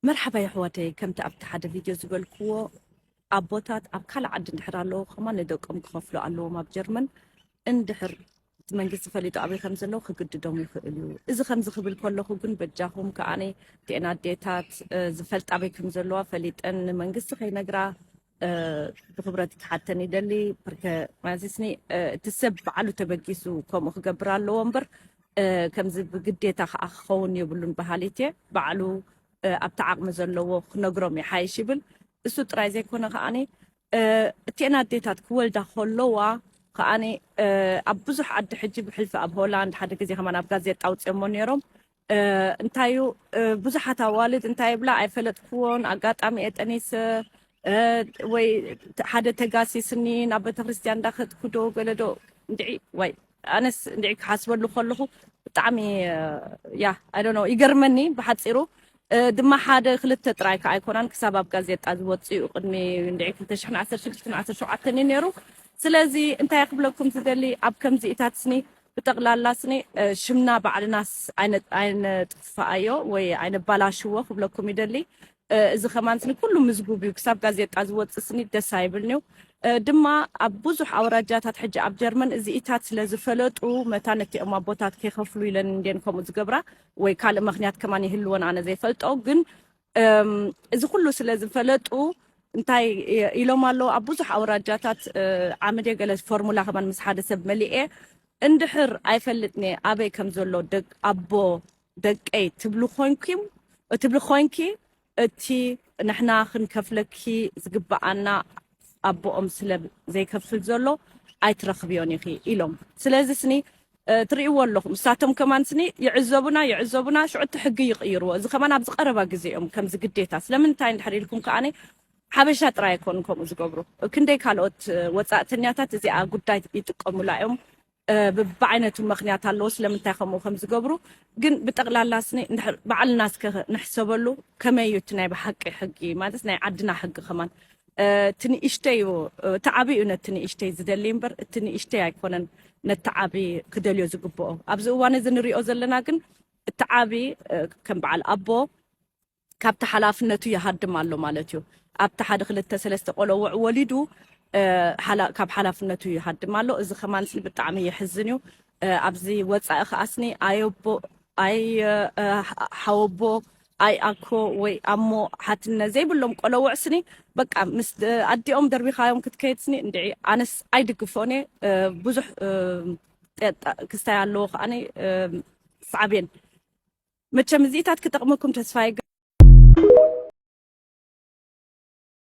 መርሓባ የሕዋተይ፣ ከምቲ ኣብቲ ሓደ ቪድዮ ዝበልክዎ፣ ኣቦታት ኣብ ካልእ ዓዲ እንድሕር ኣለዉ ከማን ንደቆም ክኸፍሉ ኣለዎም ኣብ ጀርመን። እንድሕር እቲ መንግስቲ ፈሊጡ ኣበይ ከም ዘለዉ ክግድዶም ይኽእል እዩ። እዚ ከምዚ ክብል ከለኹ ግን በጃኹም ከኣኒ እቲኤን ኣዴታት፣ እ፣ ዝፈልጣ ኣበይ ከም ዘለዋ ፈሊጠን ንመንግስቲ ከይነግራ፣ እ፣ ብኽብረት ክሓተን ይደሊ። ብርከ ማለትስኒ፣ እ፣ እቲ ሰብ ባዕሉ ተበጊሱ ከምኡ ክገብር ኣለዎ እምበር፣ እ፣ ከምዚ ብግዴታ ከኣ ክኸውን የብሉን በሃሊት እየ። ባዕሉ፣ እ፣ ኣብቲ ዓቕሚ ዘለዎ ክነግሮም ይሓይሽ ይብል። እሱ ጥራይ ዘይኮነ ከኣኒ፣ እ፣ እቲኤን ኣዴታት ክወልዳ ከለዋ ከኣኒ፣ እ፣ ኣብ ብዙሕ ዓዲ ሕጂ ብሕልፊ ኣብ ሆላንድ ሓደ ግዜ ከማን ኣብ ጋዜጣ ኣውፅኦሞ ነይሮም። እ፣ እንታይ እዩ፣ እ፣ ብዙሓት ኣዋልድ እንታይ ይብላ ኣይፈለጥክዎን፣ ኣጋጣሚ እየ ጠኒሰ፣ እ፣ ወይ ሓደ ተጋሲስኒ ናብ ቤተክርስትያን እንዳኸድኩ ዶ ገለ ዶ እንድዒ፣ ወይ ኣነስ እንድዒ ክሓስበሉ ከለኹ ብጣዕሚ፣ እ፣ ያ፣ I don't know፣ ይገርመኒ ብሓፂሩ። እ፣ ድማ ሓደ ክልተ ጥራይ ከኣ ኣይኮናን፣ ክሳብ ኣብ ጋዜጣ ዝወፅኡ ቅድሚ እንድዒ ክልተ ሽሕን ዓሰርተ ሽዱሽተን ዓሰርተ ሸውዓተን እዩ ነይሩ። ስለዚ እንታይ ክብለኩም ዝደሊ፣ ኣብ ከምዚኢታት ስኒ ብጠቕላላ ስኒ፣ እ፣ ሽምና ባዕልናስ ኣይነ-፣ ኣይነጥፍኣዮ ወይ ኣይነባላሽዎ ክብለኩም ይደሊ። እ፣ እዚ ከማን ስኒ ኩሉ ምዝጉብ እዩ። ክሳብ ጋዜጣ ዝወፅእ ስኒ ደስ ኣይብልንዩ። እ፣ ድማ ኣብ ብዙሕ ኣውራጃታት ሕጂ ኣብ ጀርመን እዚኢታት ስለ ዝፈለጡ መታ ነቲኦም ኣቦታት ከይኸፍሉ ኢለን እንድየን ከምኡ ዝገብራ ወይ ካልእ ምኽንያት ከማን ይህልወን ኣነ ዘይፈልጦ። ግን፣ እም፣ እዚ ኩሉ ስለ ዝፈለጡ እንታይ ኢሎም ኣለዉ? ኣብ ብዙሕ ኣውራጃታት፣ እ፣ ዓምድየ ገለ ፎርሙላ ከማን ምስ ሓደ ሰብ መሊኤ እንድሕር ኣይፈልጥንየ ኣበይ ከም ዘሎ ደግ-፣ ኣቦ ደቀይ ትብሉ ኮይንኩም፣ ትብሊ ኮይንኪ፣ እቲ ንሕና ክንከፍለኪ ዝግብኣና ኣቦኦም ስለ ዘይከፍል ዘሎ ኣይትረኽብዮን ኢኺ ኢሎም። ስለዚ ስኒ፣ እ፣ ትርእይዎ ኣለኹም። ንሳቶም ከማን ስኒ ይዕዘቡና፣ ይዕዘቡና፣ ሽዑ እቲ ሕጊ ይቕይርዎ። እዚ ከማን ኣብዚ ቀረባ ግዜ እዮም ከምዚ ግዴታ። ስለምንታይ እንድሕር ኢልኩም ከኣኒ፣ ሓበሻ ጥራይ ኣይኮኑን ከምኡ ዝገብሩ። ክንደይ ካልኦት፣ እ፣ ወጻእተኛታት እዚኣ ጉዳይ ይጥቀሙላ እዮም። እ፣ ብብዓይነቱ ምኽንያት ኣለዎ ስለምንታይ ከምኡ ከም ዝገብሩ። ግን ብጠቕላላ ስኒ እንድሕር ባዕልና እስከ ንሕሰበሉ፣ ከመይ እዩ እቲ ናይ ብሓቂ ሕጊ፣ ማለት ናይ ዓድና ሕጊ ከማን? እ፣ እቲ ንእሽተይ እዩ፣ እ፣ እቲ ዓቢ እዩ ነቲ ንእሽተይ ዝደሊ እምበር፣ እቲ ንእሽተይ ኣይኮነን ነቲ ዓቢ ክደልዮ ዝግብኦ። ኣብዚ እዋን እዚ ንሪኦ ዘለና ግን፣ እቲ ዓቢ፣ እ፣ ከም በዓል ኣቦ፣ ካብቲ ሓላፍነቱ ይሃድም ኣሎ ማለት እዩ። ኣብቲ ሓደ ክልተ ሰለስተ ቆለውዕ ወሊዱ፣ እ፣ ሓላ-፣ ካብ ሓላፍነቱ ይሃድም ኣሎ። እዚ ከማን ስኒ ብጣዕሚ የሕዝን እዩ። እ፣ ኣብዚ ወጻኢ ከኣ ስኒ ኣየቦ፣ ኣይ፣ እ፣ ሓ-፣ ሓወቦ፣ ኣይ ኣኮ ወይ ኣሞ ሓትነ ዘይብሎም ቆለውዕ ስኒ በቃ ምስ ደ-፣ ኣዲኦም ደርቢኻዮም ክትከይድ ስኒ እንድዒ ኣነስ ኣይድግፎን እየ። እ፣ ብዙሕ፣ እ፣ ጠ-፣ ጠ-፣ ክስታይ ኣለዎ ከኣኒ፣ እ፣ ሳዕቤን። መቸም እዚኢታት ክጠቕመኩም ተስፋ ይገብር።